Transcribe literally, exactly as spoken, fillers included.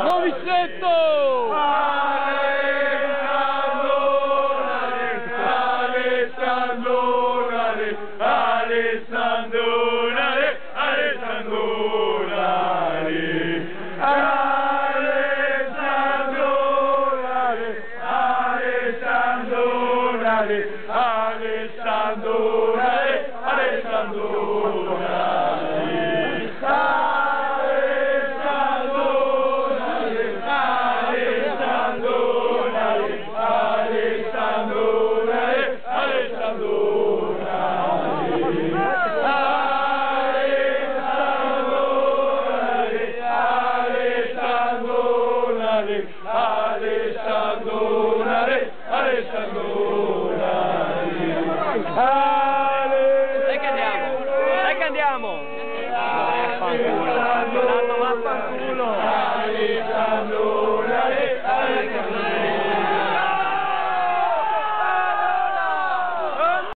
Noviceto! Alessandro, Alessandro, Alessandro, Alessandro, Alessandro, Alessandro, Alessandro, Ale-, Dai che andiamo, dai che andiamo. Vaffanculo, vaffanculo. Alessandro, Ale-, Alessandro.